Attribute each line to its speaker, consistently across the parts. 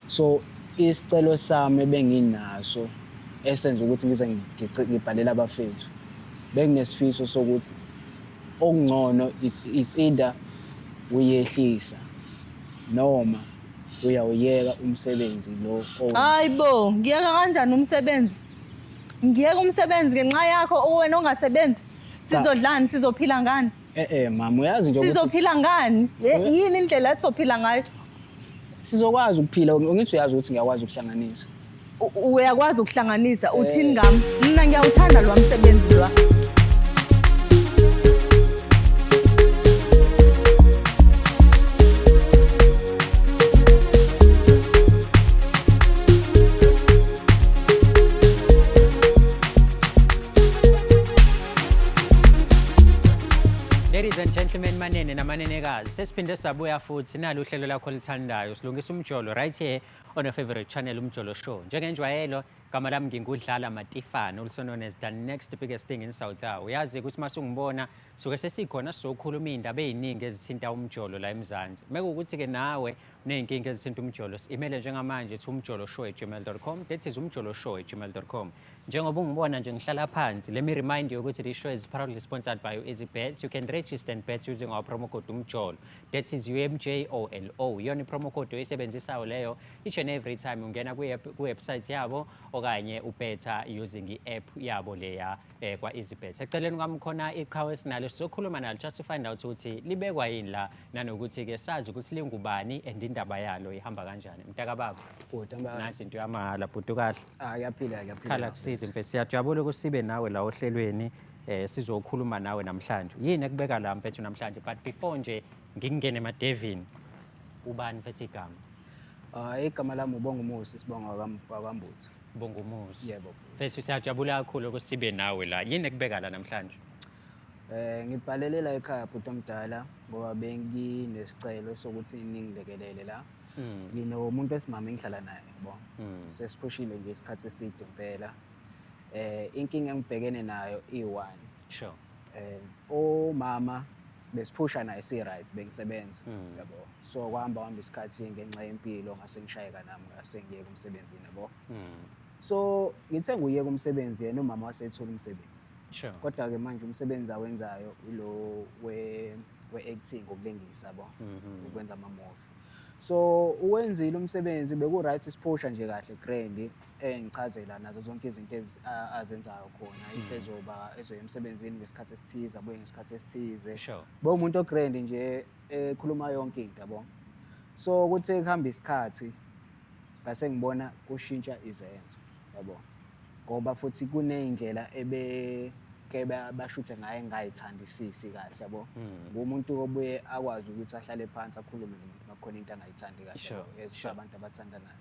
Speaker 1: So isicelo sami ebenginaso esenza ukuthi ngize ngibhalele abafethu, benginesifiso sokuthi okungcono is either uyehlisa noma uyawuyeka umsebenzi lo.
Speaker 2: Hayi bo, ngiyeka kanjani umsebenzi? Ngiyeka umsebenzi ngenxa yakho wena ongasebenzi? Sizodlani? Sizophila ngani?
Speaker 1: Eh eh mama, uyazi nje
Speaker 2: ukuthi sizophila ngani? Yini indlela esizophila ngayo?
Speaker 1: Sizokwazi ukuphila, ngithi uyazi ukuthi ngiyakwazi ukuhlanganisa.
Speaker 2: Uyakwazi ukuhlanganisa, uthini ngami? Mina ngiyawuthanda lwa msebenzi lwa.
Speaker 3: Ladies and gentlemen, manene namanenekazi, sesiphinde sabuya futhi nalo uhlelo lakho olithandayo, silungisa umjolo right here on your favorite channel, Umjolo Show. Njengenjwayelo, gama lami ngingudlala Matifana, also known as the next biggest thing in South Africa. Uyazi ukuthi masungibona suke sesikhona sizokhuluma iy'ndaba ey'ningi ezithinta umjolo la eMzansi. Mekuwukuthi-ke nawe uney'nkinga ezithinta umjolo, si-imele njengamanje thi umjoloshow@gmail.com. That is umjoloshow@gmail.com. Njengoba ungibona nje ngihlala phansi, let me remind you ukuthi this show is proudly sponsored by EasyBet. You can register and bet using our promo code UMJOLO. That is UMJOLO. Iyona i-promo code oyisebenzisayo leyo each and every time ungena kwi-website yabo okanye ubetha using i-app yabo leya kwa-EasyBet. Eceleni kwami khona iqhawe esinalo, sizokhuluma nalo just to find out ukuthi libekwa yini la, nanokuthi-ke sazi ukuthi lingubani and indaba yalo ihamba kanjani. Mntakababa,
Speaker 1: Bhuti, hamba kahle.
Speaker 3: Nathi into yamahhala, bhuti, kahle.
Speaker 1: Ah, ngiyaphila, ngiyaphila.
Speaker 3: Khala kusize mfethu, siyajabula ukuthi sibe nawe la ohlelweni, sizokhuluma nawe namhlanje. Yini ekubeka la mfethu namhlanje? But before nje ngingene emadevini, ubani mfethu igama?
Speaker 1: Ah, igama lami uBongumusi, sibonga wakwaMbuthu.
Speaker 3: Bongumusi.
Speaker 1: Yebo.
Speaker 3: Mfethu, siyajabula kakhulu ukuthi sibe nawe la. Yini ekubeka la namhlanje?
Speaker 1: Ngibhalele la ekhaya bhuti omdala ngoba benginesicelo sokuthi ningilekelele la. Nginomuntu wesimame engihlala naye, yabo. Sesiphushile nje isikhathi eside impela. Inkinga engibhekene nayo iyi-one. Omama besiphusha naye si-right, bengisebenza, yabo. So kwahamba hamba isikhathi ngenxa yempilo ngase ngishayeka nami, ngase ngiyeka umsebenzini, yabo. So ngithe nguyeka umsebenzi, yena umama wasethola umsebenzi. Kodwa-ke manje umsebenzi awenzayo ilo we-acting, ukulingisa, yabo, ukwenza ama-movie. So uwenzile umsebenzi, beku-right, siphusha nje kahle grand, engichazela nazo zonke izinto azenzayo khona, if ezoba ezoya emsebenzini ngesikhathi esithize, abuye ngesikhathi esithize. Bewumuntu o-grand nje, ekhuluma yonke into, yabo. So kuthe kuhamba isikhathi ngase ngibona kushintsha izenzo, yabo. Ngoba futhi kuney'ndlela ebeke bashuthe ngayo engayithandisisi kahle, yabo. Ngumuntu obuye akwazi ukuthi ahlale phansi akhulume nomuntu uma kukhona into angayithandi kahle, yabo, as abantu abathandanayo.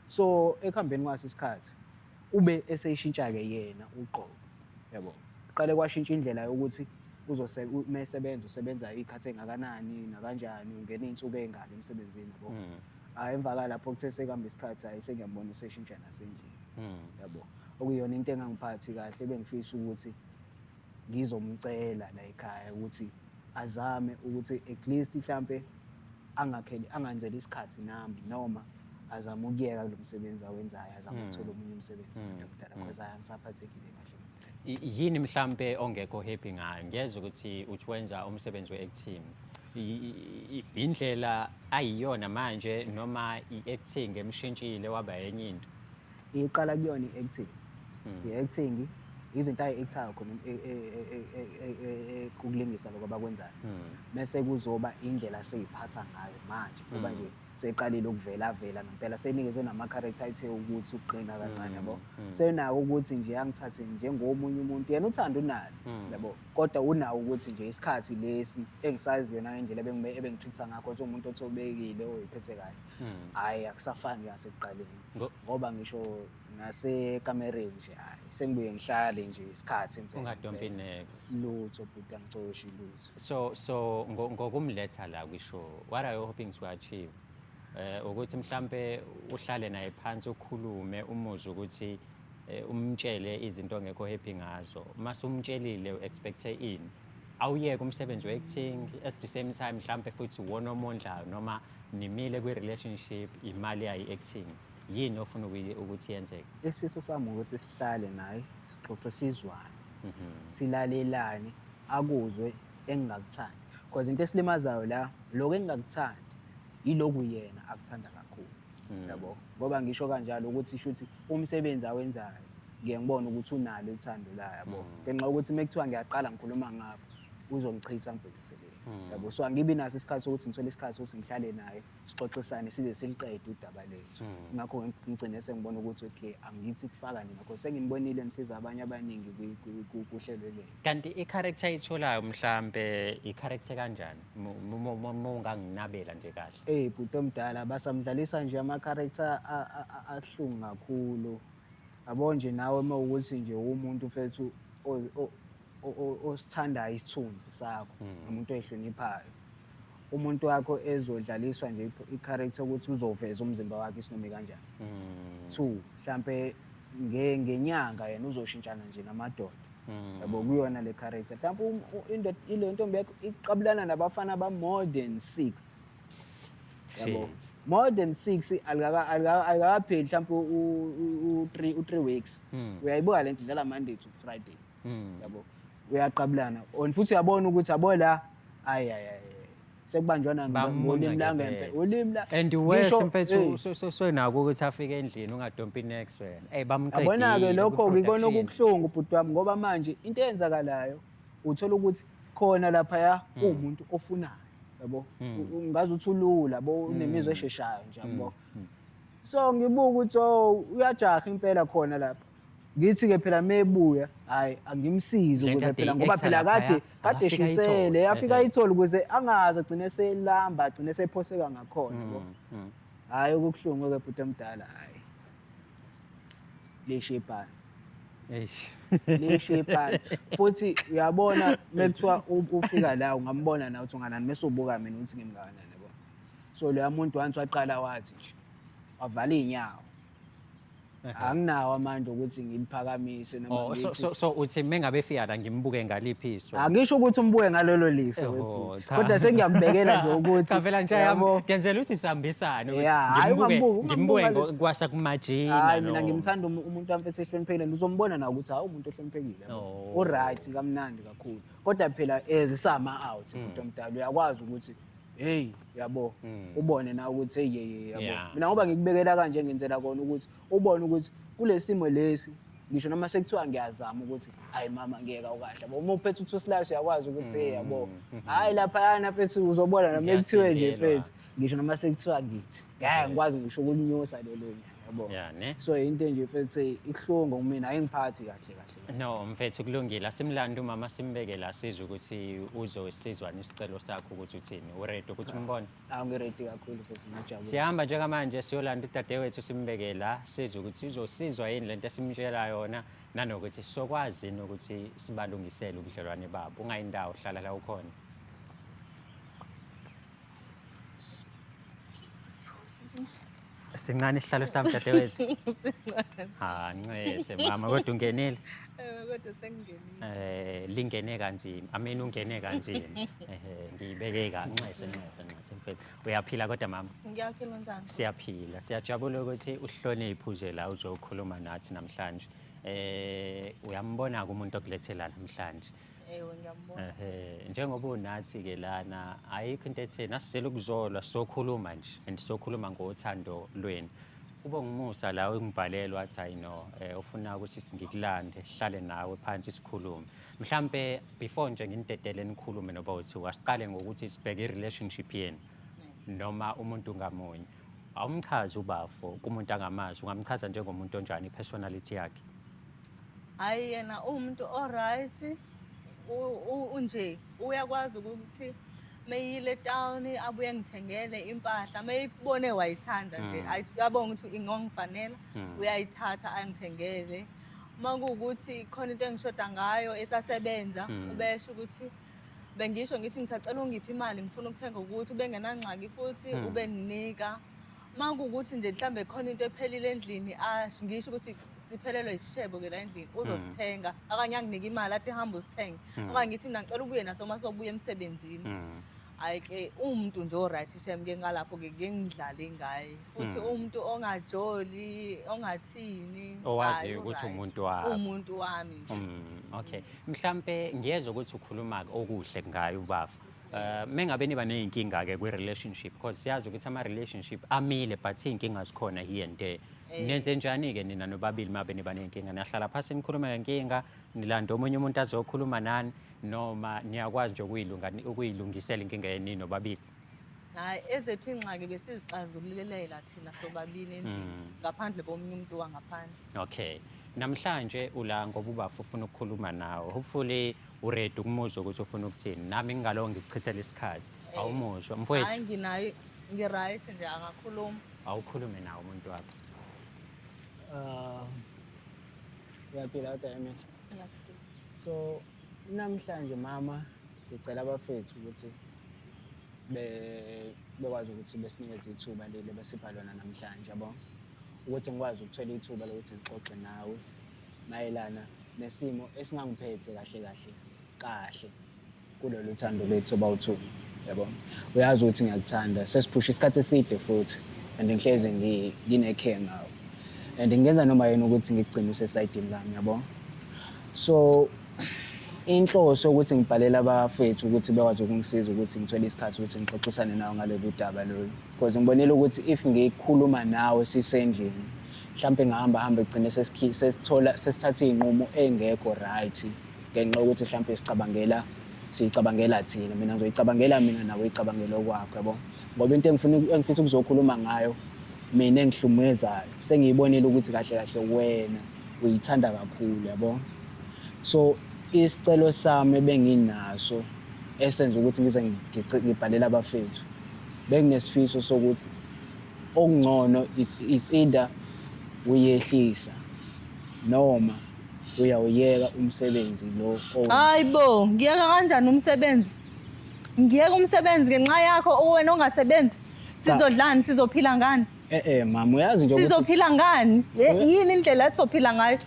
Speaker 1: So ekuhambeni kwaso isikhathi ube eseyishintsha-ke yena uqobo, yabo. Kuqale kwashintsha indlela yokuthi uma esebenza usebenza iy'khathi ey'ngakanani nakanjani, ungena iy'nsuku ey'ngaki emsebenzini, yabo. Hhayi, emva kwalapho kuthe sekuhamba isikhathi, hhayi sengiyambona useshintsha nasendlini, yabo. Okuyiyona into engangiphathi kahle, ebengifisa ukuthi ngizomcela la ekhaya ukuthi azame ukuthi at least mhlampe angenzeli isikhathi nami, noma azame ukuyeka kulo msebenzi awenzayo, azame ukuthola omunye umsebenzi mdala, because hhayi angisaphathekile kahle.
Speaker 3: Yini mhlampe ongekho happy ngayo? Ngiyezwa ukuthi uthi wenza umsebenzi we-acting. Indlela ayiyona manje noma i-acting emshintshile waba enye into?
Speaker 1: Iqala kuyona i-acting. I-acting izinto ayi-actayo khona ukulingisa lokho abakwenzayo. Bese kuzoba indlela aseyiphatha ngayo manje, ngoba nje seqalile ukuvela vela ngempela, senikezwe nama-character ayithe ukuthi ukuqina kancane, yabo. Senako ukuthi nje angithathe njengomunye umuntu, yena uthando unalo, yabo. Kodwa unawo ukuthi nje isikhathi lesi engisaziyo nangendlela ebengitreat-a ngakho, umuntu othobekile oyiphethe kahle. Hhayi, akusafani nasekuqaleni. Ngoba ngisho nasekamereni nje, hhayi sengibuye ngihlale nje isikhathi impela,
Speaker 3: Ungadompi
Speaker 1: impela.
Speaker 3: next.
Speaker 1: Lutho bhuti, angicoshi lutho.
Speaker 3: So ngokumletha la kwishow, what are you hoping to achieve? Ukuthi mhlambe uhlale naye phansi ukhulume, umuzwe ukuthi umtshele izinto ongekho happy ngazo. Mase umtshelile u-expecte ini? Awuyeke umsebenzi we-acting at the same time mhlambe futhi uwona omondlayo, noma Nimile kwi-relationship, imali yayi-acting. Yini ofuna ukuthi yenzeke?
Speaker 1: Isifiso sami ukuthi sihlale naye, sixoxe, sizwane, silalelane, akuzwe engingakuthandi. Because into esilimazayo la, lokho engingakuthandi yiloku yena akuthanda kakhulu. Yabo, ngoba ngisho kanjalo ukuthi shuthi umsebenzi awenzayo ngiye ngibone ukuthi unalo uthando la, yabo, ngenxa yokuthi uma kuthiwa ngiyaqala ngikhuluma ngapho uzongichitha ngibhekiselele, yabo. So angibi naso isikhathi sokuthi ngithole isikhathi sokuthi ngihlale naye, sixoxisane size siliqede udaba lethu. Ngakho ngigcine sengibona ukuthi okay, angithi kufaka nina because senginibonile nisiza abanye abaningi kuhlelo lenu.
Speaker 3: Kanti i-character ayitholayo mhlambe i-character kanjani? Uma unganginabela nje kahle.
Speaker 1: Ey bhuti omdala, basamdlalisa nje ama-character abuhlungu kakhulu. Yabo nje nawe uma ukuthi nje umuntu mfethu osithandayo isithunzi sakho, nomuntu oyihloniphayo, umuntu wakho ezodlaliswa nje i-character ukuthi uzoveza umzimba wakhe isinoma kanjani. Two, mhlampe ngenyanga yena uzoshintshana nje namadoda, yabo, kuyona le character. Mhlawumbe indoda ile ntombi yakho iqabulana nabafana ba more than 6, yabo.
Speaker 3: Shit.
Speaker 1: More than 6, alikakapheli mhlawumbe u-3 weeks. Uyayibuka lento idlala Monday to Friday, yabo, uyaqabulana on futhi uyabona ukuthi yabo la, ayi ayi ayi, sekubanjwana
Speaker 3: Bamunca
Speaker 1: ngolimi langempela,
Speaker 3: ngempela.
Speaker 1: ulimi la.
Speaker 3: And worse
Speaker 1: Ngisho,
Speaker 3: mfethu, sonako ukuthi afike endlini ungadompi next wena. Ey, bamqedile
Speaker 1: Yabona-ke lokho-ke ikona
Speaker 3: ku-production.
Speaker 1: okubuhlungu bhuti wami, ngoba manje into eyenzakalayo uthola ukuthi khona laphaya kuwumuntu ofunayo, yabo. Ngaze uthi ulula, yabo, unemizwa esheshayo nje, yabo. So ngibuka ukuthi oh, uyajaha impela khona lapha. Ngithi-ke phela mebuya, hhayi, angimsize
Speaker 3: Lento
Speaker 1: ukuze
Speaker 3: ade
Speaker 1: phela ngoba
Speaker 3: i-actor
Speaker 1: phela kade
Speaker 3: laphaya,
Speaker 1: kade
Speaker 3: afike
Speaker 1: eshisele,
Speaker 3: ayithole.
Speaker 1: afike ayithole ukuze angaze agcine selamba, agcine sephoseka ngakhona, yabo. Hhayi, okubuhlungu-ke bhuti omdala, hhayi, lisho ibhani.
Speaker 3: Eish.
Speaker 1: Lisho ipani futhi. Uyabona mekuthiwa ufika la, ungambona na ukuthi unganani, mese ubuka mina ukuthi ngimngakanani, yabo. So loya muntu once waqala wathi nje wavala iy'nyawo, anginawo amandla ukuthi ngiliphakamise noma
Speaker 3: Oh, so
Speaker 1: ngithi
Speaker 3: so uthi mengabe efika la ngimbuke ngaliphi iso?
Speaker 1: Angisho ukuthi umbuke ngalolo liso,
Speaker 3: Eho,
Speaker 1: webhuti,
Speaker 3: cha.
Speaker 1: kodwa sengiyakubekela nje ukuthi
Speaker 3: Cha phela nje yami
Speaker 1: yabo.
Speaker 3: ngenzela ukuthi sihambisane ukuthi
Speaker 1: Yeah, hhayi, ungambuki,
Speaker 3: ngimbuke
Speaker 1: ungambuki
Speaker 3: kwasa kumajina.
Speaker 1: Hayi, mina
Speaker 3: no.
Speaker 1: ngimthanda umuntu wami mfethu ehloniphekile. Uzombona na ukuthi hayi, umuntu ohloniphekile, yabo.
Speaker 3: Oh.
Speaker 1: U-right kamnandi kakhulu, kodwa phela as isama-out, bhuti omdala, uyakwazi ukuthi hey, yabo, ubone na ukuthi hey, hey, yabo. Mina ngoba ngikubekela kanje, ngenzela kona ukuthi ubone ukuthi kule simo lesi, ngisho noma sekuthiwa ngiyazama ukuthi hayi mama, ngiyeka ukahle, yabo, uma uphethe u-two slice uyakwazi ukuthi hey, yabo, hhayi laphayana mfethu uzobona noma ekuthiwe nje
Speaker 3: Ngiyasindelwa.
Speaker 1: mfethu, ngisho noma sekuthiwa ngithi ngeke ngikwazi ngisho ukulinyusa lelo nya, yabo.
Speaker 3: Yeah, ne?
Speaker 1: So into nje mfethu ibuhlungu kumina, ayingiphathi kahle kahle.
Speaker 3: No mfethu, kulungile. Asimlande umama, simbeke la, sizwe ukuthi uzosizwa isicelo sakho ukuthi uthini. U-ready ukuthi umbone?
Speaker 1: Awu, ngi-ready kakhulu futhi ngiyajabula.
Speaker 3: Siyahamba njengamanje siyolanda udadewethu, simbeke la, sizwe ukuthi uzosizwa yini lento esimtshela yona, nanokuthi sizokwazi yini ukuthi sibalungisele ubudlelwane babo. Ungayindawo, hlala la ukhona. Sincane isihlalo sami, dadewethu.
Speaker 2: Sincane.
Speaker 3: Ha, ncese mama, kodwa ungenile.
Speaker 2: Ewe, kodwa sengingenile.
Speaker 3: Lingene kanzima. I mean, ungene kanzima. Ehe, ngiyibeke ka ncese ncese ncese mfethu. Uyaphila kodwa mama?
Speaker 2: Ngiyaphila, njani?
Speaker 3: Siyaphila. Siyajabula ukuthi uhloniphe uze la uzokhuluma nathi namhlanje. Uyambona umuntu okulethela namhlanje.
Speaker 2: Ewe, ngiyambona.
Speaker 3: Ehe, njengoba unathi ke lana, ayikho into etheni, asizele ukuzolwa, sokhuluma nje and sokhuluma ngothando lwenu. Kube ngumusa la ungibhalelwa wathi hayi no, ufuna ukuthi ngikulande, sihlale nawe phansi sikhulume. Mhlambe before nje nginidedele nikhulume noba uthi asiqale ngokuthi sibheke i-relationship yenu noma umuntu ngamunye. Awumchazi ubafo kumuntu angamazi, ungamchaza njengomuntu onjani, i-personality yakhe?
Speaker 2: Hhayi, yena uwumuntu o-right, unje uyakwazi ukuthi meyile etawuni abuye angithengele impahla, meyibone wayithanda nje, ayabonga ukuthi ingongifanela, uyayithatha angithengele. Uma kuwukuthi khona into engishoda ngayo esasebenza, ubesho ukuthi bengisho ngithi ngisacela ungiphe imali, ngifuna ukuthenga ukuthi, ubengenangxaki futhi, ubenginika. Uma kuwukuthi nje mhlambe khona into ephelile endlini, ngisho ukuthi siphelelwe isishebo-ke la endlini, uzosithenga okanye anginike imali athi hamba usithenge, okanye ngithi mina ngicela ubuye naso uma sobuya emsebenzini. Hhayi ke uwumuntu nje o-right shem ke ngalapho-ke ngeke ngidlale ngaye futhi uwumuntu ongajoli, ongathini. Hhayi
Speaker 3: Owaziyo ukuthi
Speaker 2: u-right.
Speaker 3: umuntu wakho.
Speaker 2: Uwumuntu wami nje.
Speaker 3: Okay. Mhlampe ngiyezwa ukuthi ukhuluma okuhle ngaye ubaba. Mengabe niba ney'nkinga ke kwi-relationship, because siyazi ukuthi ama-relationship amile but iy'nkinga zikhona here and there. Nenze njani-ke nina nobabili mabe niba ney'nkinga? Niyahlala phasi nikhulume ngenkinga, nilanda omunye umuntu azokhuluma nani, noma niyakwazi nje ukuyilungisela inkinga yenu nobabili?
Speaker 2: Hhayi, ezethu iy'ngxaki besizixazululela thina sobabili endlini, ngaphandle komunye umuntu wangaphandle.
Speaker 3: Okay. Namhlanje ula ngoba ubafo ufuna ukukhuluma nawe. Hopefully uready ukumuzwa ukuthi ufuna ukuthini. Nami ngingalowo ngikuchithela isikhathi. Awumuzwa mfowethu.
Speaker 2: Hhayi nginayo, ngi-right nje angakhuluma.
Speaker 3: Awukhulume nawe umuntu wakho.
Speaker 1: Uyaphila kodwa Emily?
Speaker 2: Ngiyaphila.
Speaker 1: So namhlanje mama ngicela abafethu ukuthi bekwazi ukuthi besinikeze ithuba leli besipha lona namhlanje, yabo, ukuthi ngikwazi ukuthola ithuba lokuthi ngixoxe nawe mayelana nesimo esingangiphethe kahle kahle kahle kulolu thando lethu abawu-two, yabo. Uyazi ukuthi ngiyakuthanda, sesiphusha isikhathi eside futhi and ngihlezi ngine-care ngawe and ngingenza noma yini ukuthi ngikugcine usesayidini lami, yabo. So inhloso ukuthi ngibhalele abafethu ukuthi bekwazi ukungisiza ukuthi ngithole isikhathi ukuthi ngixoxisane nawe ngalolu daba lolu, because ngibonile ukuthi if ngikhuluma nawe sisendlini mhlampe ngahamba hamba egcine sesithola sesithatha iy'nqumo ey'ngekho right ngenxa yokuthi mhlampe sicabangela siyicabangela thina, mina ngizoyicabangela mina nawe uyicabangela okwakho, yabo. Ngoba into engifuna engifisa ukuzokhuluma ngayo mina engihlukumezayo sengiyibonile ukuthi kahle kahle wena uyithanda kakhulu, yabo. So isicelo sami ebenginaso esenza ukuthi ngize ngibhalele abafethu, benginesifiso sokuthi okungcono is either uyehlisa noma uyawuyeka umsebenzi lo.
Speaker 2: Hayi bo, ngiyeka kanjani umsebenzi? Ngiyeka umsebenzi ngenxa yakho wena ongasebenzi? Sizodlani, sizophila ngani?
Speaker 1: Mama, uyazi nje ukuthi
Speaker 2: sizophila ngani? Yini indlela esizophila ngayo?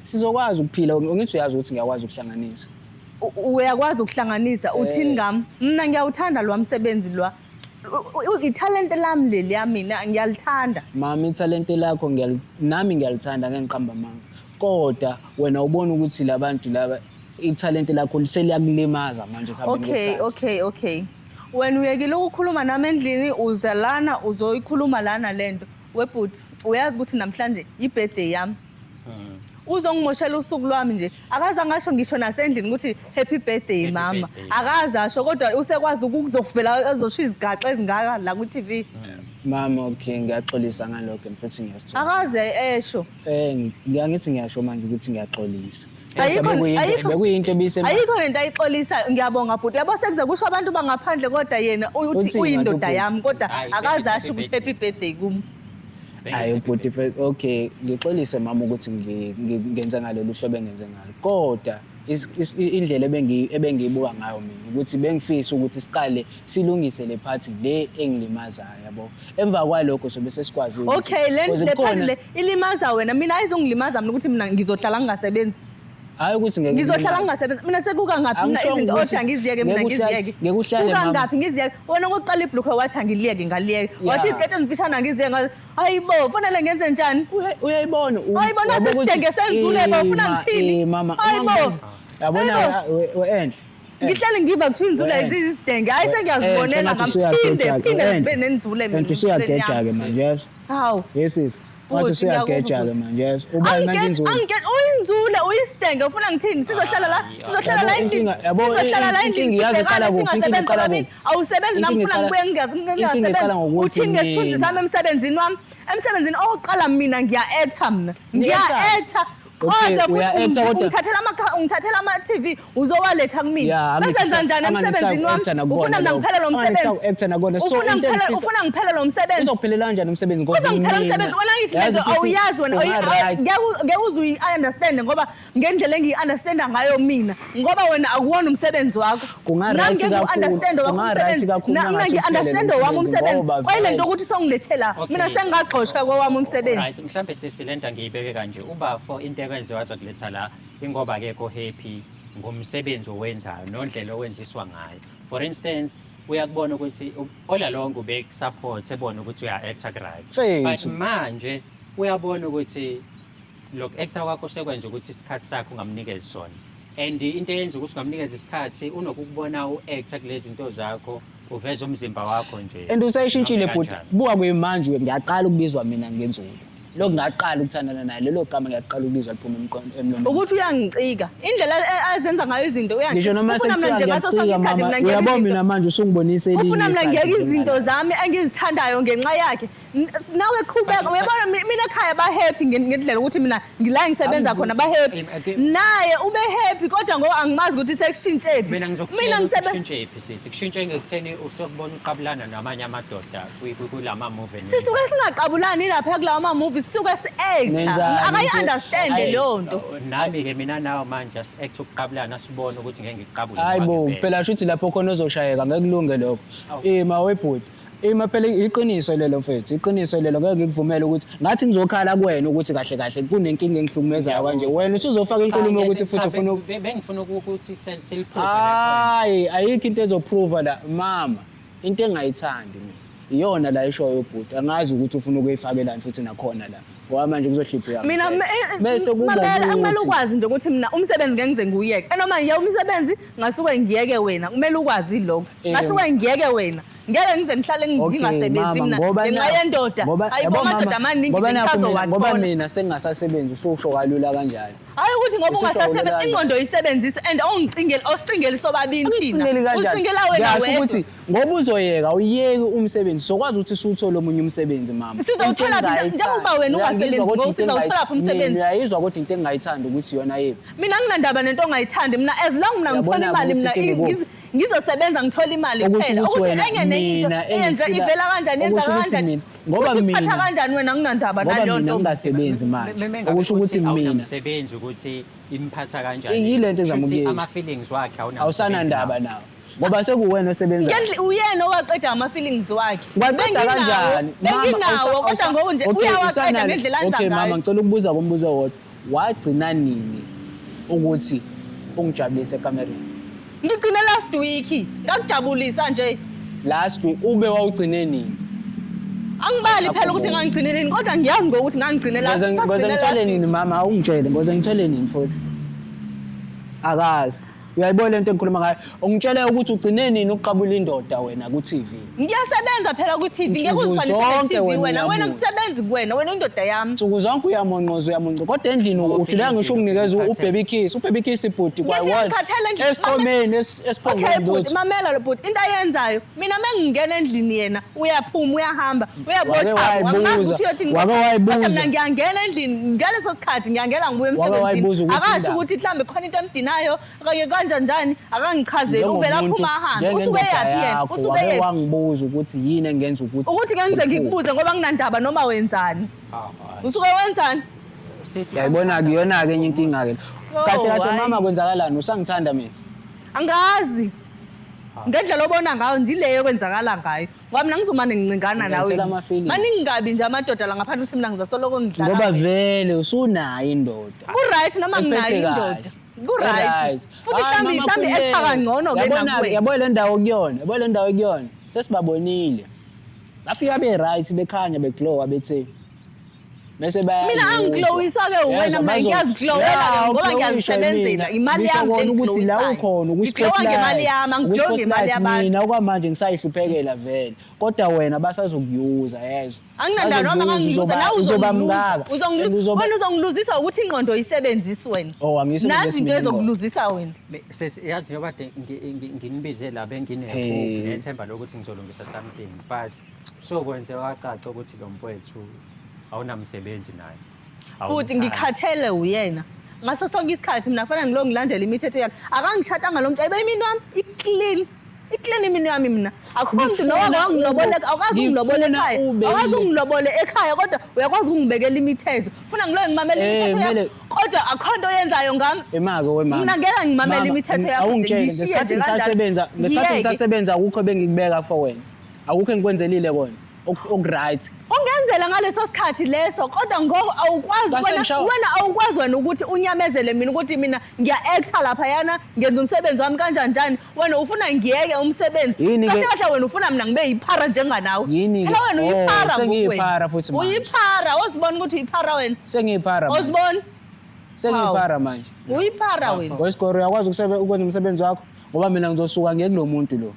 Speaker 1: Sizokwazi ukuphila, ngithi uyazi ukuthi ngiyakwazi ukuhlanganisa.
Speaker 2: Uyakwazi ukuhlanganisa, uthini ngami? Mina ngiyawuthanda lo msebenzi lwa. Ithalente lami leliya mina ngiyalithanda.
Speaker 1: Mama, ithalente lakho nami ngiyalithanda, ngeke ngiqambe amanga. Kodwa wena ubona ukuthi labantu laba ithalente lakho seliyakulimaza manje ekuhambeni
Speaker 2: Okay,
Speaker 1: kwesikhathi.
Speaker 2: okay. Wena uyekile ukukhuluma nami endlini, uza lana uzoyikhuluma lana lento. Webhuti, uyazi ukuthi namhlanje i-birthday yami. Uzongimoshela usuku lwami nje. Akaze angasho ngisho nasendlini ukuthi happy birthday
Speaker 3: Happy
Speaker 2: mama.
Speaker 3: birthday.
Speaker 2: Akaze asho kodwa usekwazi ukuzofela azosho izigaxa ezingaka la ku TV.
Speaker 1: Mama, okay, ngiyaxolisa ngalokho futhi ngiyasithola.
Speaker 2: Akaze esho.
Speaker 1: Ngiyangithi ngiyasho manje ukuthi ngiyaxolisa. Bekuyinto ebise
Speaker 2: Ayikho lento ayixolisayo. Ngiyabonga bhuti. Yabo sekuze kusho abantu bangaphandle kodwa yena uthi
Speaker 1: Uthini
Speaker 2: uyindoda
Speaker 1: kanti ubhuti?
Speaker 2: yami kodwa
Speaker 3: Hayi,
Speaker 2: akaze
Speaker 3: happy
Speaker 2: asho ukuthi happy birthday kum.
Speaker 1: Hayi bhuti, okay, ngixolise mama ukuthi ngenze ngalolu hlobo engenze ngalo. Kodwa indlela ebengiyibuka ngayo mina ukuthi bengifisa ukuthi siqale silungise le part le engilimazayo, yabo. Emva kwalokho sobe sesikwazi ukuthi
Speaker 2: Okay,
Speaker 1: Because
Speaker 2: le part
Speaker 1: kukhona
Speaker 2: le ilimaza wena. Mina ayizongilimaza mina ukuthi mina ngizohlala ngingasebenzi.
Speaker 1: Hayi ukuthi ngeke
Speaker 2: Ngizohlala
Speaker 1: ngilimaze.
Speaker 2: ngingasebenzi. Mina sekuka ngaphi mina
Speaker 1: Angisho
Speaker 2: izinto
Speaker 1: ukuthi
Speaker 2: othi angiziyeke mina
Speaker 1: ngeke
Speaker 2: ngiziyeke.
Speaker 1: ngeke uhlale,
Speaker 2: Kuka
Speaker 1: mama.
Speaker 2: ngaphi ngiziyeke. Wena okokuqala ibhlukwe wathi angiliyeke ngaliyeke. Wathi iziketi ezimfishane angiziyeke. Hayibo, kufanele ngenze njani?
Speaker 1: Uyayibona
Speaker 2: Hayibo, nasi
Speaker 1: uyabona ukuthi
Speaker 2: isidenge senzule bo, ufuna ngithini?
Speaker 1: Mama,
Speaker 2: Hayibo.
Speaker 1: uma ngibiza, yabona,
Speaker 2: Hayibo.
Speaker 1: we enhle.
Speaker 2: Ngihlale ngiva kuthiwa inzule izidenge. Hayi sengiyazibonela ngamphinde phinde ngibe nenzule mina.
Speaker 1: Enhle usuyageja-ke manje, yes.
Speaker 2: Hawu.
Speaker 1: Yes, sis. Wathi
Speaker 2: Bhuti,
Speaker 1: usuyageja-ke
Speaker 2: ngiyakuva,
Speaker 1: manje, yes. Ubani manje inzule?
Speaker 2: Angigeji, uyinzule, uyisidenge, ufuna ngithini? Sizohlala la,
Speaker 3: Hayi,
Speaker 2: sizohlala la
Speaker 1: Yabo,
Speaker 2: endlini.
Speaker 1: inkinga- yabo,
Speaker 2: Sizohlala la endlini,
Speaker 1: inkinga iyazi iqala
Speaker 2: sibhekane,
Speaker 1: kuphi, inkinga
Speaker 2: singasebenzi
Speaker 1: iqala
Speaker 2: sobabili.
Speaker 1: kuphi?
Speaker 2: Awusebenzi nami
Speaker 1: Inkinga
Speaker 2: ufuna
Speaker 1: iqala-
Speaker 2: ngibuye
Speaker 1: inkinga iqala
Speaker 2: ngingasebenzi.
Speaker 1: ngokuthi
Speaker 2: Uthini ngesithunzi
Speaker 1: mina-
Speaker 2: sami emsebenzini wami? Emsebenzini okokuqala mina ngiya-acta mina.
Speaker 1: Ni-acta?
Speaker 2: Ngiya-acta.
Speaker 1: Okay,
Speaker 2: Kodwa futhi
Speaker 1: uya-acta kodwa-
Speaker 2: ungithathela ama-TV uzowaletha kumina.
Speaker 1: Ya, angithi
Speaker 2: Benzenza njani
Speaker 1: angithi
Speaker 2: emsebenzini wami?
Speaker 1: uku-acta nakubona
Speaker 2: Ufuna mina
Speaker 1: lokho.
Speaker 2: ngiphele lo
Speaker 1: Angithi
Speaker 2: msebenzi?
Speaker 1: uku-acta nakubona. So,
Speaker 2: Ufuna
Speaker 1: into engifisa-
Speaker 2: ngiphele lo msebenzi?
Speaker 1: Uzophelela kanjani umsebenzi? Ngoba
Speaker 2: Uzongiphela
Speaker 1: mina-
Speaker 2: umsebenzi wena ngisho
Speaker 1: Yazi
Speaker 2: lento
Speaker 1: futhi
Speaker 2: awuyazi wena
Speaker 1: unga-right.
Speaker 2: ngeke uze uyi-understand ngoba ngendlela engiyi-understanda ngayo mina ngoba wena akuwona umsebenzi wakho.
Speaker 1: Kunga-right
Speaker 2: Nami ngeke
Speaker 1: kakhulu,
Speaker 2: u-understand wakho
Speaker 1: kunga-right
Speaker 2: umsebenzi.
Speaker 1: kakhulu
Speaker 2: Mina
Speaker 1: mangase
Speaker 2: ngi-understand
Speaker 1: uphele
Speaker 2: wami
Speaker 1: nomsebenzi
Speaker 2: umsebenzi.
Speaker 1: ngoba
Speaker 2: Kwayile nto
Speaker 1: vele-
Speaker 2: ukuthi songilethela
Speaker 3: Okay.
Speaker 2: mina sengingagxoshwa kowami umsebenzi.
Speaker 3: Right, mhlambe sisi lento ngiyibeke kanje. Ubafo into ekwenziwa azokuletha la ingoba akekho happy ngomsebenzi owenzayo nondlela owenziswa ngayo. For instance, Uyakubona ukuthi all along ubekusupport, ebona ukuthi uya-acta right.
Speaker 1: Mfethu.
Speaker 3: But manje uyabona ukuthi lokhu actor kwakho sekwenza ukuthi isikhathi sakho ungamnikezi sona, and into eyenza ukuthi ungamnikeza isikhathi, unokukubona u-actor kulezi zinto zakho, uveza umzimba wakho nje.
Speaker 1: And usayishintshile,
Speaker 3: Noma
Speaker 1: bhuti.
Speaker 3: kanjani.
Speaker 1: Buka kuyimanje, ngiyaqala ukubizwa mina ngenzulu. Lokhu ngaqala ukuthandana naye, lelo gama ngiyaqala ukubizwa liphuma emlomeni.
Speaker 2: Ukuthi uyangicika indlela azenza ngayo izinto.
Speaker 1: Ngisho noma
Speaker 2: Ufuna mina
Speaker 1: sekuthiwa
Speaker 2: nje ngaso sonke
Speaker 1: ngiyacika,
Speaker 2: isikhathi
Speaker 1: mama,
Speaker 2: mina ngiyeka
Speaker 1: uyabo,
Speaker 2: izinto.
Speaker 1: mina manje usungibonisa elinye
Speaker 2: Ufuna mina
Speaker 1: isayidi
Speaker 2: ngiyeke izinto
Speaker 1: njengala.
Speaker 2: zami engizithandayo ngenxa yakhe. Nawe qhubeka. Uyabona, mina ekhaya ba-happy ngendlela ukuthi mina ngila ngisebenza khona, ba-happy. Naye ube happy, kodwa ngoba angimazi ukuthi sekushintshephi.
Speaker 3: Mina ngizokutshela
Speaker 2: Mina
Speaker 3: ukuthi
Speaker 2: ngisebe
Speaker 3: kushintshe phi, sisi. Kushintshe ngekutheni usokubona uqabulana namanye amadoda kulama movie.
Speaker 2: Sisuke singaqabulani lapha kulawo ma-movie, sisuke si-acta.
Speaker 1: Nenzani?
Speaker 2: Akayi-understande
Speaker 1: Ayi.
Speaker 2: leyo nto.
Speaker 3: Nami-ke, mina nawe manje asi-act ukuqabulana, sibone ukuthi ngeke ngikuqabule
Speaker 1: Hayi bo,
Speaker 3: ngoba ngempela.
Speaker 1: phela shuthi lapho khona ozoshayeka, ngeke kulunge lokho. Ima webhuti. Ima phela, iqiniso lelo, mfethu, iqiniso lelo, ngeke ngikuvumele ukuthi ngathi ngizokhala kuwena ukuthi kahle kahle kunenkinga engihlukumezayo kanje. Wena usuzofaka inkulumo ukuthi futhi
Speaker 3: Cha,
Speaker 1: ufuna
Speaker 3: bengifuna ukuthi siliprove.
Speaker 1: Hayi, ayikho into ezoprova la, mama. Into engayithandi mina iyona la eshoyo ubhuti. Angazi ukuthi ufuna ukuyifakelani futhi nakhona la. Ngoba manje kuzohliphika.
Speaker 2: Mina
Speaker 1: Bese kuba
Speaker 2: mamela, akumele
Speaker 1: ukuthi
Speaker 2: ukwazi nje ukuthi mina umsebenzi ngeke ngize ngiwuyeke. Enoma ngiye umsebenzi, ngasuke ngiyeke wena, kumele ukwazi lokho. Ngasuke ngiyeke wena, ngeke ngize ngihlale
Speaker 1: Okay,
Speaker 2: ngingasebenzi
Speaker 1: mama,
Speaker 2: mina
Speaker 1: ngoba
Speaker 2: ngenxa yendoda. Hayibo,
Speaker 1: yabo
Speaker 2: amadoda
Speaker 1: mama,
Speaker 2: amaningi
Speaker 1: ngoba nakhu mina, ngoba
Speaker 2: bengisazowathola.
Speaker 1: mina sengingasasebenzi, ususho kalula kanjalo.
Speaker 2: Hayi, ukuthi ngoba
Speaker 1: Ususho
Speaker 2: ungasasebenzi,
Speaker 1: kalula kanjalo.
Speaker 2: ingqondo oyisebenzisa and awungicingeli, awusicingeli sobabili thina.
Speaker 1: Angikucingeli kanjani?
Speaker 2: Usicingela wena
Speaker 1: Ngiyasho
Speaker 2: wedwa.
Speaker 1: ukuthi ngoba uzoyeka, awuyeki umsebenzi, sokwazi ukuthi siwuthole omunye umsebenzi, mama.
Speaker 2: Sizowuthola
Speaker 1: Into
Speaker 2: phi?
Speaker 1: engingayithandi-
Speaker 2: Njengoba wena
Speaker 1: Uyangizwa,
Speaker 2: ungasebenzi,
Speaker 1: kodwa
Speaker 2: ngoku
Speaker 1: into
Speaker 2: sizawuthola phi umsebenzi?
Speaker 1: Mina, uyayizwa kodwa into engingayithandi ukuthi iyona yephi?
Speaker 2: Mina nginandaba nento ongayithandi. Mina, as long mina ngithola
Speaker 1: Uyabona
Speaker 2: imali,
Speaker 1: ukuthi
Speaker 2: mina
Speaker 1: inkinga ikuphi?
Speaker 2: ngizosebenza ngithole imali
Speaker 1: Okusho
Speaker 2: kuphela.
Speaker 1: ukuthi
Speaker 2: Ukuthi
Speaker 1: wena,
Speaker 2: enye nenye into
Speaker 1: mina
Speaker 2: eyenze ivela kanjani, yenza
Speaker 1: okusho ukuthi
Speaker 2: kanjani,
Speaker 1: mina, ngoba
Speaker 2: ukuthi kuphatha kanjani wena, nginandaba
Speaker 1: ngoba
Speaker 2: naleyo
Speaker 1: mina
Speaker 2: nto.
Speaker 1: ngingasebenzi manje, okusho ukuthi mina
Speaker 3: Awunamsebenzi, ukuthi imphatha kanjani.
Speaker 1: Yile nto engizama
Speaker 3: Shuthi
Speaker 1: ukuyisho.
Speaker 3: ama-feelings wakhe
Speaker 1: Awusanandaba nawo ngoba sekuwena osebenzayo.
Speaker 2: Uyena owaqeda ama-feelings wakhe.
Speaker 1: Waqeda
Speaker 2: Benginawo,
Speaker 1: kanjani? Mama,
Speaker 2: benginawo, kodwa ngoku nje
Speaker 1: okay,
Speaker 2: uyawaqeda ngendlela anza
Speaker 1: Okay, mama,
Speaker 2: ngayo.
Speaker 1: ngicela ukubuza kumbuzo owodwa. Wagcina nini ukuthi ungijabulise ekamereni?
Speaker 2: Ngigcine last week ngakujabulisa nje.
Speaker 1: Last week ube wawugcine nini?
Speaker 2: Angibali phela ukuthi ngangigcine nini, kodwa ngiyazi ngokuthi ngangigcine last
Speaker 1: Ngoze ngoze
Speaker 2: sasigcine
Speaker 1: ngithole
Speaker 2: last week.
Speaker 1: nini, mama? Awungitshele, ngoze ngithole nini futhi? Akazi. Uyayibona lento engikhuluma ngayo? Ungitshele ukuthi ugcine nini ukuqabula indoda wena ku-TV.
Speaker 2: Ngiyasebenza phela ku-TV, ngeke
Speaker 1: Nsuku
Speaker 2: uzifanise
Speaker 1: zonke
Speaker 2: ne-TV
Speaker 1: wena
Speaker 2: wena. Wena
Speaker 1: uyabuza.
Speaker 2: ngisebenzi kuwena, wena indoda yami.
Speaker 1: Nsuku zonke uyamonqoza, uyamonqoza, kodwa endlini
Speaker 3: Ngoba
Speaker 1: uhluleka ngisho
Speaker 3: endlini
Speaker 1: ukunikeza
Speaker 3: ukukhathele.
Speaker 1: u-baby kiss, u-baby kiss, bhuti,
Speaker 2: Ngiyafika
Speaker 1: kwayi-one
Speaker 2: ngikhathele endlini.
Speaker 1: esiqomeni
Speaker 2: Okay
Speaker 1: esiphongweni
Speaker 2: bhuti,
Speaker 1: lutho.
Speaker 2: mamela lo bhuti, into ayenzayo, mina uma ngingena endlini yena uyaphuma, uyahamba,
Speaker 1: Wake
Speaker 2: uyabothama, angimazi
Speaker 1: wayibuza,
Speaker 2: ukuthi uyothini.
Speaker 1: wake
Speaker 2: Kodwa
Speaker 1: wayibuza.
Speaker 2: mina ngiyangena endlini ngaleso sikhathi, ngiyangena ngibuya
Speaker 1: Wake wayibuza
Speaker 2: emsebenzini,
Speaker 1: ukuthi
Speaker 2: akasho
Speaker 1: indaba.
Speaker 2: ukuthi mhlawumbe khona into emdinayo okanye kanjani njani, akangichazeli, uvele
Speaker 1: Njengomuntu,
Speaker 2: aphuma ahambe. Usuke
Speaker 1: njengendoda
Speaker 2: yaphi yena?
Speaker 1: yakho,
Speaker 2: Usuke
Speaker 1: wake
Speaker 2: yephi?
Speaker 1: wangibuza ukuthi yini engenza ukuthi
Speaker 2: Ukuthi ngeke ngize
Speaker 1: uphume.
Speaker 2: ngikubuze ngoba nginandaba noma wenzani. Usuke wenzani?
Speaker 1: Uyayibona-ke, iyona-ke enye inkinga-ke.
Speaker 2: Oh,
Speaker 1: Kahle kahle,
Speaker 2: hhayi.
Speaker 1: mama, kwenzakalani? Usangithanda mina?
Speaker 2: Angazi ngendlela obona ngayo nje ileyo ekwenzakala ngayo, ngoba mina ngizomane ngincingana nawe.
Speaker 1: Ngiyangitshela ama-feelings.
Speaker 2: Maningi kabi nje amadoda la ngaphandle, ukuthi mina ngizosoloko ngidlala
Speaker 1: Ngoba
Speaker 2: wena.
Speaker 1: vele usunayo indoda.
Speaker 2: Ku-right noma nginayo
Speaker 1: Ephethe
Speaker 2: indoda.
Speaker 1: kahle.
Speaker 2: Ku-right.
Speaker 1: E-right.
Speaker 2: Futhi
Speaker 1: Hhayi,
Speaker 2: mhlawumbe
Speaker 1: mama,
Speaker 2: mhlawumbe
Speaker 1: khululeka.
Speaker 2: etha kangcono-ke
Speaker 1: Yabona-ke,
Speaker 2: nakuwena.
Speaker 1: yabo le ndawo kuyona, yabo le ndawo kuyona, sesibabonile bafika be-right, bekhanya, beglowa, bethe bese
Speaker 2: Mina angiglowiswa-ke uwena, mina ngiyaziglowela-ke ngoba ngiyazisebenzela. Imali yami
Speaker 1: Ngisho ukuthi la
Speaker 2: engiglowisayo.
Speaker 1: ukhona
Speaker 2: Ngiglowa ngemali yami, angiglowi ngemali yabantu.
Speaker 1: Mina okwamanje ngisayihluphekela vele, kodwa wena basazokuyuza, yezwa?
Speaker 2: Anginandaba noma
Speaker 1: Bazokuyuza,
Speaker 2: ngangiyuza, nawe
Speaker 1: uzoba
Speaker 2: uzongiluza.
Speaker 1: mngaka.
Speaker 2: Uzongiluza.
Speaker 1: And
Speaker 2: Wena uzongiluzisa ukuthi ingqondo oyisebenzisi wena.
Speaker 1: Oh, angiyisebenzisi
Speaker 2: Nazi into
Speaker 1: mina ingqondo.
Speaker 2: ezokuluzisa wena.
Speaker 3: Yazi njengoba kade nginibize la, bengine-hope
Speaker 1: Hey.
Speaker 3: nethemba lokuthi ngizolungisa something, but sokwenze wacaca ukuthi lo mfowethu awunamsebenzi naye.
Speaker 2: Futhi
Speaker 3: Awumthandi.
Speaker 2: ngikhathele uyena. Ngaso sonke isikhathi mina fanele ngilo ngilandele imithetho yakhe. Akangishadanga lo muntu, ayibe iminwe yami i-clean. I-clean iminwe yami mina. Akukho muntu
Speaker 1: Ngifuna
Speaker 2: nowa wangilobola, awukwazi ungilobola
Speaker 1: ngifuna
Speaker 2: ekhaya. Awukwazi ungilobole ekhaya, kodwa uyakwazi ukungibekela imithetho. Funa ngilo ngimamele imithetho yakho. Kodwa akukho nto oyenzayo ngami.
Speaker 1: Emake wemama.
Speaker 2: Mina ngeke ngimamele
Speaker 1: Mama,
Speaker 2: imithetho yakho,
Speaker 1: awungitshele,
Speaker 2: ngishiye
Speaker 1: ngesikhathi
Speaker 2: nje kanjalo.
Speaker 1: ngisasebenza, ngesikhathi
Speaker 2: Ngiyeke.
Speaker 1: ngisasebenza, akukho bengikubeka for wena? Akukho engikwenzelile kona? Oku-right.
Speaker 2: Ungenzela ngaleso sikhathi leso kodwa ngoku awukwazi
Speaker 1: Ngase
Speaker 2: wena wena awukwazi wena ukuthi unyamezele mina ukuthi mina ngiya-actor laphayana ngenza umsebenzi wami kanjani njani wena ufuna ngiyeke umsebenzi
Speaker 1: Yini ke-
Speaker 2: kahle kahle wena ufuna mina ngibe yiphara njenganawe
Speaker 1: Yini ke?
Speaker 2: phela wena
Speaker 1: Oh,
Speaker 2: uyiphara ngoku wena.
Speaker 1: sengiyiphara futhi manje.
Speaker 2: Uyiphara ozibona ukuthi uyiphara wena.
Speaker 1: Sengiyiphara manje.
Speaker 2: Ozibona?
Speaker 1: Sengiyiphara manje.
Speaker 2: Uyiphara wena.
Speaker 1: Wesigoro uyakwazi ukwenza umsebenzi wakho ngoba mina ngizosuka ngiye kulo muntu lo.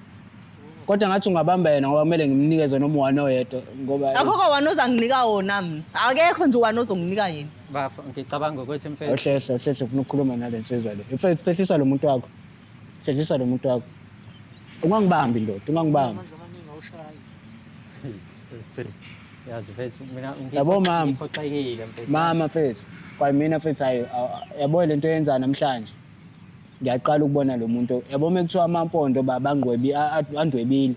Speaker 1: Kodwa ngathi ungabamba yena ngoba kumele ngimnikeze noma one oyedwa ngoba
Speaker 2: Akukho wona ozanginika wona mina. Akekho nje wona ozonginika yena.
Speaker 3: Bafo, ngicabanga ukuthi mfethu
Speaker 1: Awuhlehle, awuhlehle ufuna ukukhuluma nale nsizwa le. Mfethu hlehlisa lo muntu wakho. Hlehlisa lo muntu wakho. Ungangibambi ndoda, ungangibambi.
Speaker 4: Amandla amaningi awushayi.
Speaker 3: Yazi mfethu mina
Speaker 1: Yabo mama.
Speaker 3: ngiphoxekile mfethu.
Speaker 1: Mama mfethu, kwamina mfethu hayi yabo lento oyenza namhlanje. Ngiyaqala ukubona lo muntu. Yabo uma kuthiwa amampondo bangqwebi andwebile.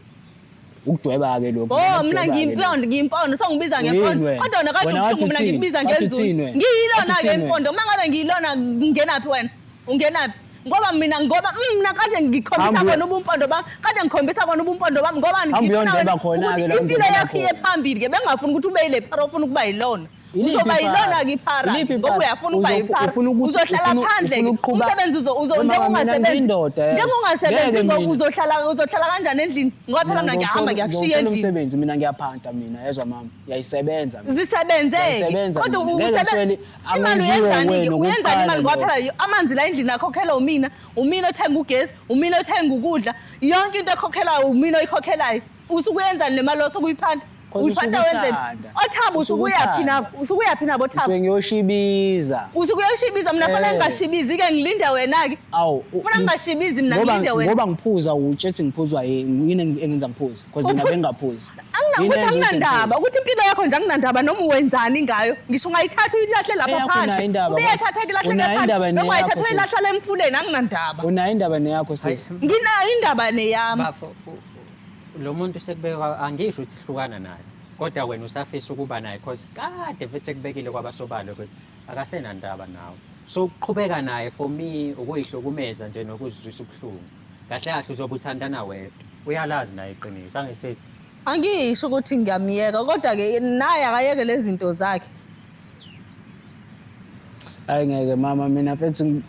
Speaker 1: Ukudweba-ke lokhu.
Speaker 2: Oh mina
Speaker 1: Ukudweba-ke lokhu.
Speaker 2: ngiyimpondo ngiyimpondo songibiza
Speaker 1: Uyini
Speaker 2: ngempondo
Speaker 1: wena?
Speaker 2: kodwa wena kade
Speaker 1: Wena
Speaker 2: ubuhlungu
Speaker 1: kade
Speaker 2: mina
Speaker 1: uthini?
Speaker 2: ngikubiza
Speaker 1: Kade
Speaker 2: ngenzulu
Speaker 1: uthini wena?
Speaker 2: ngiyilona
Speaker 1: Kade
Speaker 2: ke
Speaker 1: uthini wena?
Speaker 2: impondo uma ngabe ngiyilona ngingenaphi wena ungenaphi ngoba mina ngoba mina kade ngikhombisa
Speaker 1: Hamba uye-
Speaker 2: kona ubumpondo bami kade ngikhombisa kona ubumpondo bami ngoba
Speaker 1: Hamba
Speaker 2: ngifuna
Speaker 1: uyondweba
Speaker 2: wena
Speaker 1: khona-ke
Speaker 2: ukuthi
Speaker 1: la
Speaker 2: impilo
Speaker 1: undwebela
Speaker 2: yakho iye
Speaker 1: khona.
Speaker 2: phambili ke bengingafuni ukuthi ube yile phara ofuna ukuba yilona
Speaker 1: Iliphi
Speaker 2: uzoba
Speaker 1: iphara?
Speaker 2: yilona-ke iphara
Speaker 1: Iliphi
Speaker 2: ngoba
Speaker 1: iphara?
Speaker 2: uyafuna ukuba yiphara
Speaker 1: Ufuna ukuthi-
Speaker 2: uzohlala phandle
Speaker 1: ufuna
Speaker 2: ke
Speaker 1: ukuqhuba-
Speaker 2: umsebenzi
Speaker 1: We mama,
Speaker 2: njengoba
Speaker 1: mina
Speaker 2: ungasebenzi
Speaker 1: ngiyindoda, yazi.
Speaker 2: njengoba ungasebenzi
Speaker 1: Ngeke
Speaker 2: ngoku
Speaker 1: mina.
Speaker 2: uzohlala kanjani endlini ngoba phela mina ngiyahamba ngiyakushiya
Speaker 1: Ngizowuthola
Speaker 2: endlini
Speaker 1: umsebenzi mina ngiyaphanta mina yezwa mama ngiyayisebenza mina.
Speaker 2: zisebenzeke
Speaker 1: Ngiyayisebenza
Speaker 2: kodwa
Speaker 1: mina. Ngeke ngiswele
Speaker 2: imali
Speaker 1: angiyiwe
Speaker 2: uyenzani-ke
Speaker 1: wena
Speaker 2: uyenzani imali ngoba
Speaker 1: okokuqala
Speaker 2: phela amanzi la endlini akhokhelwa umina umina othenga ugesi umina othenga ukudla yonke into ekhokhelwayo umina oyikhokhelayo usuke uyenzani le mali osuke uyiphanta
Speaker 1: Cause
Speaker 2: uyiphanta
Speaker 1: usuke
Speaker 2: wenzeni
Speaker 1: uthanda.
Speaker 2: othabo usuke
Speaker 1: Usuke
Speaker 2: uyaphi
Speaker 1: uthanda.
Speaker 2: nabo usuke uyaphi nabo
Speaker 1: Ngisuke
Speaker 2: thabo
Speaker 1: ngiyoshibiza.
Speaker 2: usuke uyoshibiza mina fanele
Speaker 1: Eh.
Speaker 2: ngingashibizi-ke ngilinde wena-ke
Speaker 1: Awu,
Speaker 2: funa ngingashibizi mina ngilinde wena
Speaker 1: ngoba ngiphuza utshethi ngiphuzwa yini yini engenza ngiphuze because mina
Speaker 2: Uphuza-
Speaker 1: bengingaphuzi. Yini
Speaker 2: Ukuthi
Speaker 1: engenza ukuthi
Speaker 2: anginandaba
Speaker 1: ngiphuze?
Speaker 2: ukuthi impilo yakho nje anginandaba noma uwenzani ngayo ngisho ungayithatha uyilahle lapha
Speaker 1: Eyakho
Speaker 2: phandle
Speaker 1: unayo indaba,
Speaker 2: ubuyathatha ilahleke
Speaker 1: unayo indaba
Speaker 2: phandle noma
Speaker 1: neyakho,
Speaker 2: ungayithatha
Speaker 1: sis.
Speaker 2: uyilahlala emfuleni anginandaba
Speaker 1: Unayo indaba neyakho sisi.
Speaker 2: nginayo indaba neyami
Speaker 3: Bafo, lo muntu sekubekwa angisho ukuthi hlukana naye kodwa wena usafisa ukuba naye cause kade futhi ekubekile kwabasobala ukuthi akasenandaba nawe so ukuqhubeka naye for me ukuyihlukumeza nje nokuzizwisa ubuhlungu kahle kahle uzobe uthandana wedwa uyalazi naye iqiniso angisithi
Speaker 2: Angisho ukuthi ngiyamyeka kodwa-ke naye akayeke lezi zinto zakhe.
Speaker 1: Hayi ngeke mama mina mfethu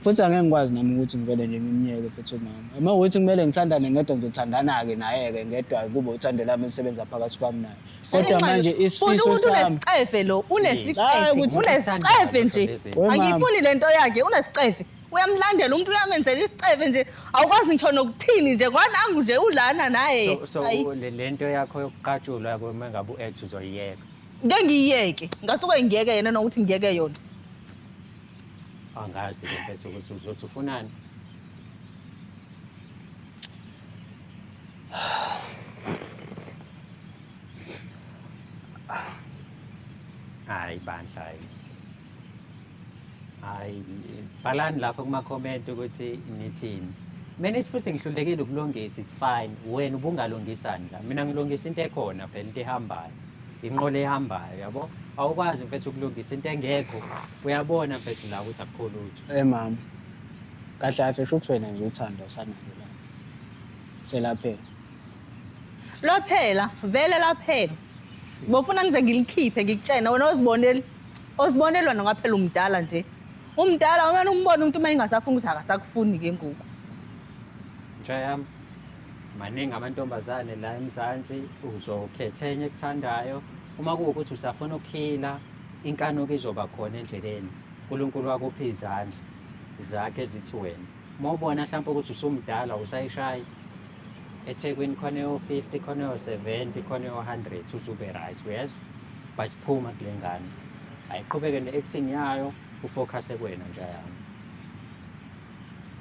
Speaker 1: futhi angeke ngikwazi nami ukuthi ngivele nje ngimyeke mfethu umama. Uma ukuthi kumele ngithandane ngedwa ngizothandana-ke naye-ke ngedwa kube uthando lami elisebenza phakathi kwami naye. Kodwa manje
Speaker 2: Futhi
Speaker 1: isifiso
Speaker 2: umuntu
Speaker 1: sami
Speaker 2: unesicefe lo,
Speaker 1: Hayi,
Speaker 2: unesicefe,
Speaker 1: ukuthi-
Speaker 2: unesicefe nje.
Speaker 1: We mama.
Speaker 2: Angiyifuni le nto yakhe, unesicefe. Uyamlandela umuntu uyamenzela isicefe nje, awukwazi ngisho nokuthini nje, kwanangu nje ulana naye.
Speaker 3: so, so
Speaker 2: Ayi.
Speaker 3: le nto yakho yokuqatshulwa uma ngabe u-ex uzoyiyeka
Speaker 2: Ngeke ngiyiyeke, ngasuke ngiyeke yena nokuthi ngiyeke yona.
Speaker 3: Angazi-ke mfethu ukuthi uzothi ufunani. Hayi bandla hayi. Hayi bhalani lapho kuma-comment ukuthi nithini. Mina futhi ngihlulekile ukulungisa it's fine. Wena ubungalungisani la. Mina ngilungisa into ekhona phela into ehambayo. Inqola ehambayo yabo. Awukwazi mfethu ukulungisa into engekho. Uyabona mfethu la ukuthi akukho lutho.
Speaker 1: Eh mama. Kahle kahle sho ukuthi wena nje uthando awusanalo la. Selaphela.
Speaker 2: Lwaphela, vele laphela. Bofuna ngize ngilikhiphe ngikutshene wena oziboneli. Oziboneli wena ngaphela umdala nje. Umdala wena umbona umuntu uma engasafuni ukuthi akasakufuni ke ngoku.
Speaker 3: Ntsha yami maningi amantombazane la eMzansi uzokhetha enye ekuthandayo. Uma kuwukuthi usafuna ukuphila inkanuko izoba khona endleleni. uNkulunkulu wakupha izandla zakhe ezithi wena. Uma ubona mhlawumpe ukuthi usumdala usayishayi eThekwini khona eyo-50 khona eyo-70 khona eyo-100 uzube right uyezwa but phuma kule ngane ayiqhubeke ne-acting yayo ufocuse kuwena nje yami.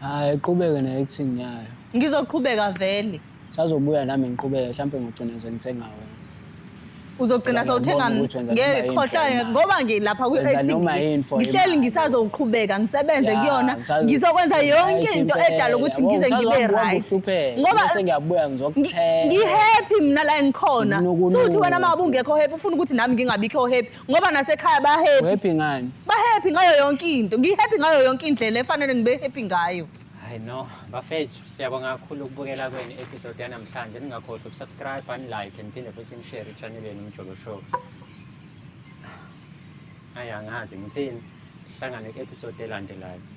Speaker 1: Hayi iqhubeke ne-acting yayo.
Speaker 2: Ngizoqhubeka vele.
Speaker 1: Sazobuya nami ngiqhubeke mhlawumbe ngigcina sengithenga wena.
Speaker 2: Uzogcina
Speaker 1: Phela
Speaker 2: sewuthenga
Speaker 1: ngiyabona ukuthi wenza noma
Speaker 2: ngeke
Speaker 1: yini
Speaker 2: khohlwa
Speaker 1: for imali.
Speaker 2: ngoba ngilapha
Speaker 1: Wenza
Speaker 2: kwi-acting
Speaker 1: noma yini for
Speaker 2: ngihleli
Speaker 1: imali.
Speaker 2: ngisazoqhubeka ngisebenze
Speaker 1: Ya,
Speaker 2: kuyona ngizokwenza yonke
Speaker 1: Right
Speaker 2: into
Speaker 1: impela.
Speaker 2: edala ukuthi
Speaker 1: Yabo,
Speaker 2: ngize ngibe
Speaker 1: ngisazohamba
Speaker 2: right
Speaker 1: uhlupheke,
Speaker 2: ngoba
Speaker 1: bese ngiyabuya ngizokuthenga.
Speaker 2: ngi-happy mina la engikhona
Speaker 1: Nginokunuka.
Speaker 2: suthi wena uma ngabe ungekho happy ufuna ukuthi nami ngingabikho happy ngoba nasekhaya ba-happy
Speaker 1: Happy ngani?
Speaker 2: ba-happy ngayo yonke into ngi-happy ngayo yonke indlela efanele ngibe happy ngayo.
Speaker 3: Hayi no, bafethu, siyabonga kakhulu ukubukela kwenu i-episode yanamhlanje. Ningakhohlwa ukusubscribe, ani-like, niphinde futhi nishare i-channel yenu Umjolo Show. Hayi angazi ngithini. Sihlangane ku-episode elandelayo.